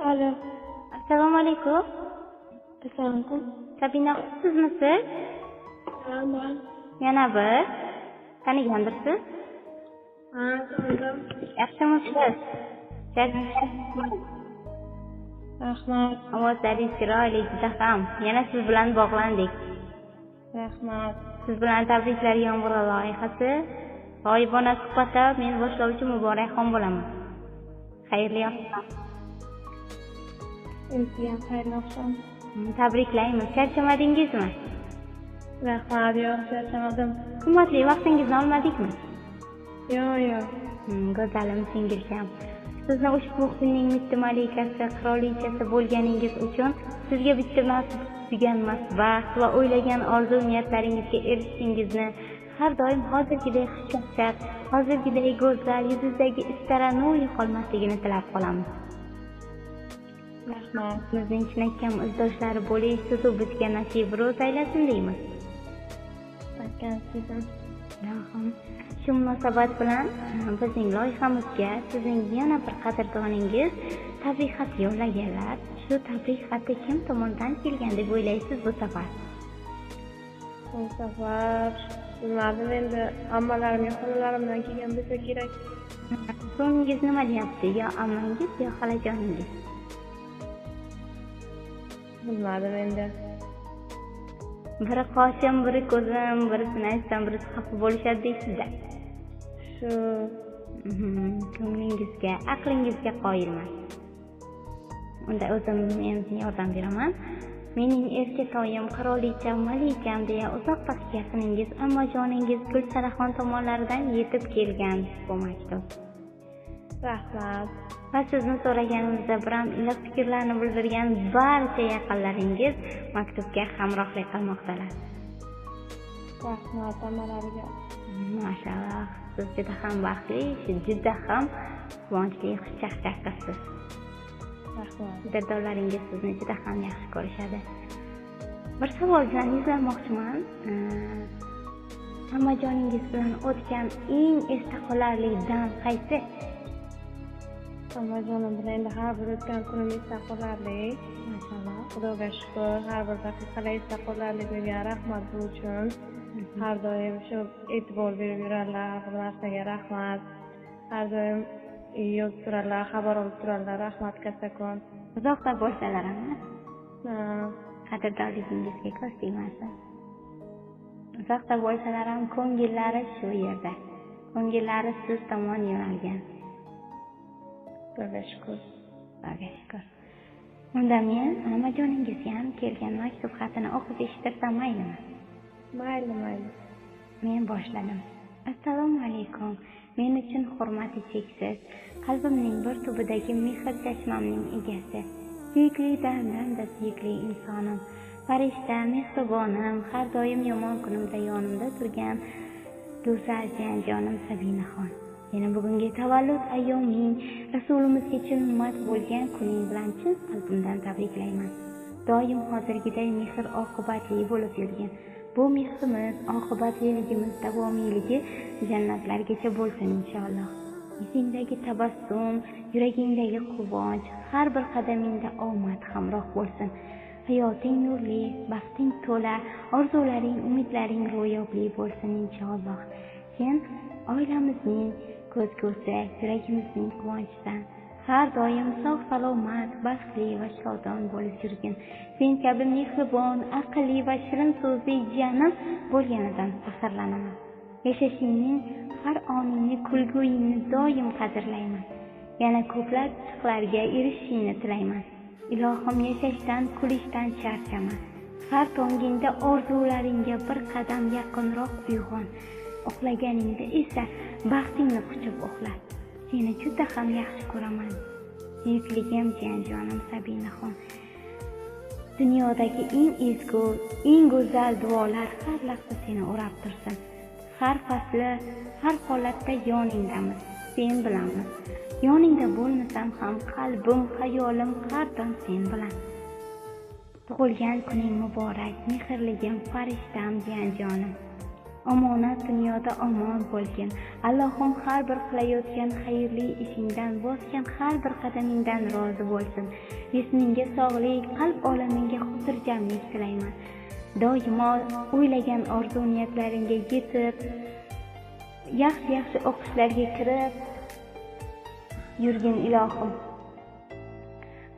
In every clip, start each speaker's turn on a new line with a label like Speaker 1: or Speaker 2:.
Speaker 1: Alo.
Speaker 2: Assalomu alaykum.
Speaker 1: Assalomu alaykum.
Speaker 2: Sabina sizmisiz?
Speaker 1: Ha, man.
Speaker 2: Yana bir tanigandirsiz?
Speaker 1: Ha, tanidim.
Speaker 2: Yaxshimisiz?
Speaker 1: Rahmat.
Speaker 2: Ovozlaringiz chiroyli juda ham. Yana siz bilan bog'landik.
Speaker 1: Rahmat.
Speaker 2: Siz bilan tabriklar yomg'iri loyihasi. G'oyibona suhbatda men boshlovchi Muborakxon bo'laman. Xayrli oqshom.
Speaker 1: Sizga ham xayrli oqshom.
Speaker 2: Tabriklaymiz. Charchamadingizmi?
Speaker 1: Rahmat, yo'q, charchamadim.
Speaker 2: Qimmatli vaqtingizni olmadikmi?
Speaker 1: Yo'q, yo'q.
Speaker 2: Go'zalim singilcham. Sizni ushbu kunning mitti malikasi, qirolichasi bo'lganingiz uchun sizga bitmas, tuganmas baxt va o'ylagan orzu niyatlaringizga erishishingizni, har doim hozirgiday xushchaqchaq, hozirgiday go'zal yuzingizdagi istara nur yo'qolmasligini tilab qolamiz.
Speaker 1: Rahmat.
Speaker 2: Bizning chinakam izdoshlari bo'lish sizu bizga nasib ro'z aylasin deymiz. Ilohim. Shu munosabat bilan bizning loyihamizga sizning yana bir qadrdoningiz tabrik xati yo'llaganlar. Shu tabrik xati kim tomonidan kelgan deb o'ylaysiz bu safar?
Speaker 1: Bu safar bilmadim endi, ammalarim yo xolalarimdan kelgan bo'lsa kerak.
Speaker 2: Ko'nglingiz nima deyapti? Yo ammangiz yo xolajoningiz?
Speaker 1: Bilmadim endi.
Speaker 2: Biri qoshim, biri ko'zim, birisini aytsam, birisi xafa bo'lishadi deysizda.
Speaker 1: Shu
Speaker 2: ko'nglingizga, aqlingizga qoyilman. Unda o'zim men yordam beraman. Mening erkatoyim, qirolicham, malikam deya uzoqdagi yaqiningiz, ammajoningiz Gulsaraxon tomonlaridan yetib kelgan bu maktub.
Speaker 1: Rahmat.
Speaker 2: Va sizni so'raganimizda biram iliq fikrlarni bildirgan barcha yaqinlaringiz maktubga hamrohlik qilmoqdalar.
Speaker 1: Rahmat hammalariga.
Speaker 2: Mashalloh, siz juda ham baxtli, juda ham quvonchli, xushchaqchaq qizsiz.
Speaker 1: Rahmat.
Speaker 2: Qadrdonlaringiz sizni juda ham yaxshi ko'rishadi. Bir savol bilan yuzlanmoqchiman. Ammajoningiz bilan o'tgan eng esda qolarli dam qaysi?
Speaker 1: Ammajonim bilan endi har bir o'tgan kunim esda qolarli.
Speaker 2: Mashalloh.
Speaker 1: Xudoga shukur, har bir daqiqalar esda qolarli bo'lgan. Rahmat bu uchun. Har doim shu e'tibor berib yuradilar, har bir narsaga rahmat. Har doim yozib turadilar, xabar olib turadilar. Rahmat kattakon.
Speaker 2: Uzoqda bo'lsalar ham,
Speaker 1: ha,
Speaker 2: qadrdonligingizga ko'z tegmasin. Uzoqda bo'lsalar ham ko'ngillari shu yerda. Ko'ngillari siz tomon yo'nalgan.
Speaker 1: Xudoga shukur.
Speaker 2: Xudoga shukur. Unda men ammajoningizga ham kelgan maktub xatini o'qib eshittirsam maylimi?
Speaker 1: Mayli, mayli.
Speaker 2: Men boshladim. Assalomu alaykum. Men uchun hurmati cheksiz, qalbimning bir tubidagi mehr chashmamning egasi, suyukli damdan-da suyukli insonim, farishta, mehribonim, har doim yomon kunimda yonimda turgan go'zal jiyanjonim Sabinaxon. Yana bugungi tavallud ayyoming, Rasulimizga chin ummat bo'lgan kuning bilan chin qalbimdan tabriklayman. Doim hozirgiday mehr oqibatli bo'lib yurgin. Bu mehrimiz, oqibatliligimiz davomiyligi jannatlargacha bo'lsin inshaalloh. Yuzingdagi tabassum, yuragingdagi quvonch, har bir qadamingda omad hamroh bo'lsin. Hayoting nurli, baxting to'la, orzularing, umidlaring ro'yobli bo'lsin inshaalloh. Sen oilamizning ko'zgusi, yuragimizning quvonchisan. Har doim sog' salomat, baxtli va shodon bo'lib yurgin. Sen kabi mehribon, aqlli va shirin so'zli jiyanim bo'lganidan faxrlanaman. Yashashingning har oningni, kulguyingni doim qadrlayman. Yana ko'plab yutuqlarga erishishingni tilayman. Ilohim, yashashdan, kulishdan charchama. Har tongingda orzularingga bir qadam yaqinroq uyg'on. Uxlaganingda esa baxtingni quchib uxla. Seni juda ham yaxshi ko'raman. Suyukligim jiyanjonim Sabinaxon. Dunyodagi eng ezgu, eng go'zal duolar har lahza seni o'rab tursin. Har fasli, har holatda yoningdamiz, sen bilanmiz. Yoningda bo'lmasam ham qalbim, xayolim har dam sen bilan. Tug'ilgan kuning muborak, mehrligim, farishtam jiyanjonim. Omonat dunyoda omon bo'lgin. Allohim har bir qilayotgan xayrli ishingdan, bosgan har bir qadamingdan rozi bo'lsin. Jismingga sog'lik, qalb olamingga xotirjamlik tilayman. Doimo o'ylagan orzu niyatlaringga yetib, yaxshi-yaxshi o'qishlarga kirib yurgin ilohim.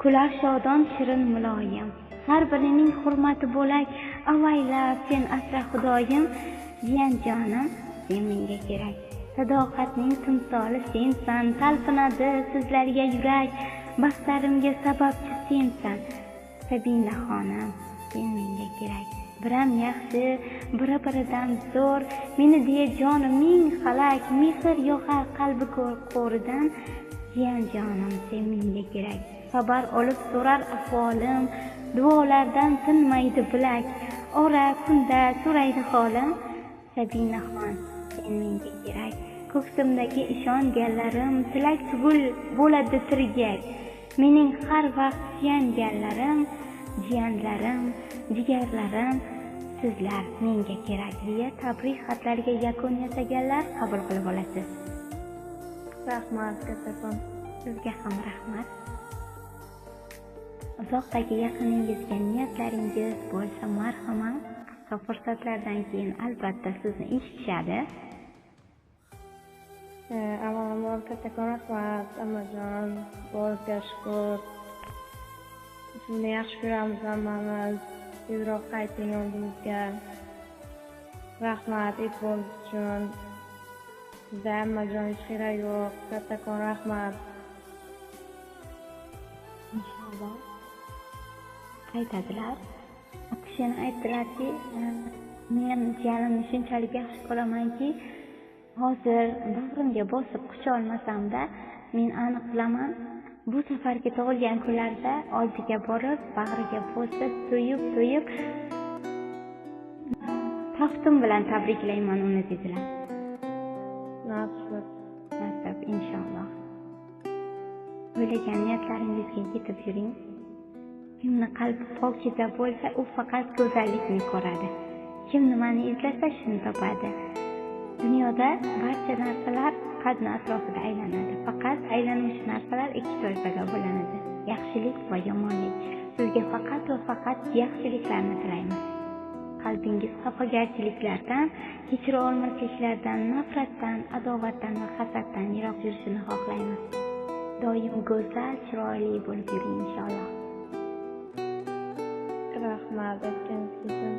Speaker 2: Kular shodon, shirin, muloyim. Har birining hurmati bo'lak, avaylab sen asra Xudoyim. Jiyanjonim, sen menga kerak. Sadoqatning timsoli sensan, talpinadi sizlarga yurak, baxtlarimga sababchi sensan. Sabina xonim, sen menga kerak. Biram yaxshi, biri-biridan zo'r, meni deya jonim ming halak, mehr yo'qar qalbi qo'ridan. Jiyanjonim, sen menga kerak. Xabar olib so'rar ahvolim, duolardan tinmaydi bilak, ora kunda so'raydi holim. Sabinaxon, sen menga kerak. Ko'ksimdagi ishonganlarim, tilak tugul bo'ladi tirgak. Mening har vaqt suyanganlarim, jiyanlarim, jigarlarim, sizlar menga kerak deya tabrik xatlariga yakun yasaganlar qabul qilib olasiz.
Speaker 1: Rahmat kattakon.
Speaker 2: Sizga ham rahmat. Uzoqdagi yaqiningizga niyatlaringiz bo'lsa, marhamat. Qisqa fursatlardan keyin albatta sizni eshitishadi.
Speaker 1: Avvalambor kattakon rahmat, ammajon, boriga shukur. Sizni yaxshi ko'ramiz hammamiz. Tezroq qayting oldimizga. Rahmat e'tiboringiz uchun. Sizda ammajon hech kerak yo'q. Kattakon rahmat.
Speaker 2: Inshaalloh qaytadilar. Kishini aytdilarki, men jiyanimni shunchalik yaxshi ko'ramanki, hozir bag'rimga bosib qucha olmasam-da, men aniq bilaman, bu safargi tug'ilgan kunlarda oldiga borib, bag'riga bosib, to'yib-to'yib taftim bilan tabriklayman uni dedilar.
Speaker 1: Nasib.
Speaker 2: Nasib inshaalloh. O'ylagan niyatlaringizga yetib yuring. Kimni qalbi pokiza bo'lsa, u faqat go'zallikni ko'radi. Kim nimani izlasa, shuni topadi. Dunyoda barcha narsalar qadni atrofida aylanadi. Faqat aylanuvchi narsalar ikki toifaga bo'linadi: yaxshilik va yomonlik. Sizga faqat va faqat yaxshiliklarni tilaymiz. Qalbingiz xafagarchiliklardan, kechira olmasliklardan, nafratdan, adovatdan va hasaddan yiroq yurishini xohlaymiz. Doim go'zal, chiroyli bo'lib yuring inshaalloh.
Speaker 1: Rahmat aytganingiz uchun.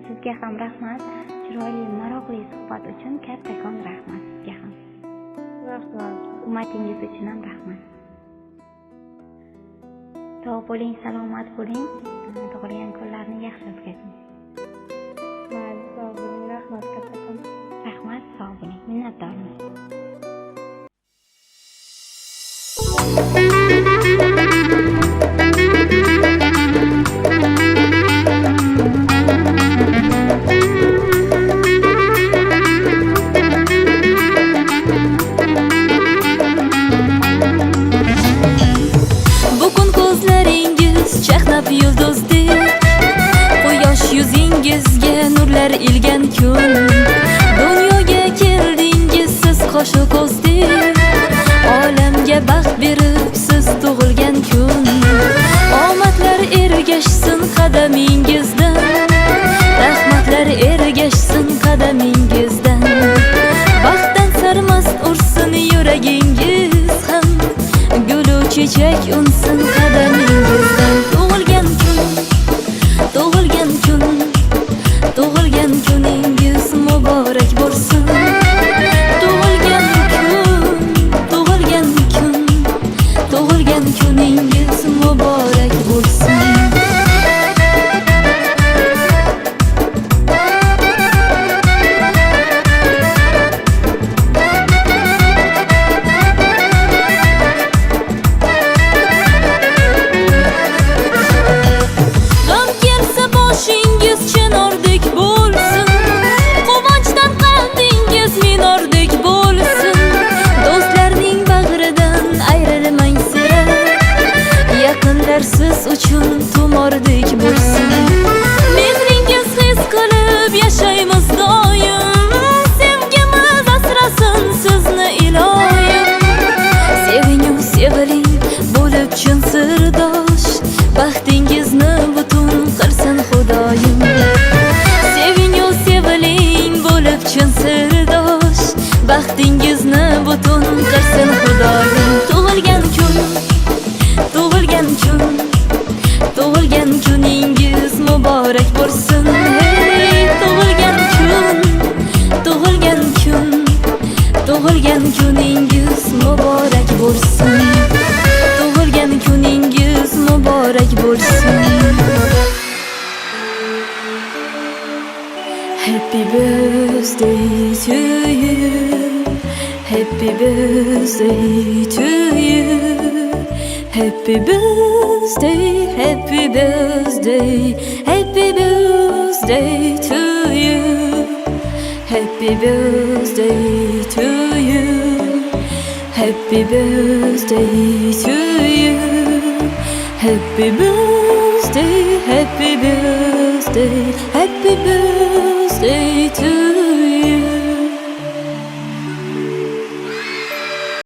Speaker 2: Sizga ham rahmat. Chiroyli, maroqli suhbat uchun kattakon rahmat sizga ham.
Speaker 1: Rahmat.
Speaker 2: Ummatingiz uchun ham rahmat. Sog' bo'ling, salomat bo'ling. Tug'ilgan kunlarni yaxshi o'tkazing.
Speaker 1: Mayli, sog' bo'ling. Rahmat kattakon.
Speaker 2: Rahmat, sog' bo'ling. Minnatdormiz.
Speaker 3: Chaqnab yulduzdek, quyosh yuzingizga nurlar ilgan kun. Dunyoga keldingiz siz qoshu ko'zdek, olamga baxt berib siz tug'ilgan kun. Omadlar ergashsin qadamingizdan, rahmatlar ergashsin qadamingizdan. Baxtdan sarmast ursin yuragingiz ham, gulu chechak unsin qadamingizdan. Tug'ilgan kun, tug'ilgan kun, tug'ilgan kuningiz muborak bo'lsin. Tug'ilgan kun, tug'ilgan kun, tug'ilgan kuningiz muborak bo'lsin. Siz uchun tumordek bo'lsin. Mehringiz his qilib yashaymiz doim. Tug'ilgan kuningiz muborak bo'lsin. Tug'ilgan kuningiz muborak bo'lsin. Happy birthday to you. Happy birthday to you. Happy birthday, happy birthday, happy birthday to you. Happy birthday to you. Happy birthday to you. Happy birthday, happy birthday.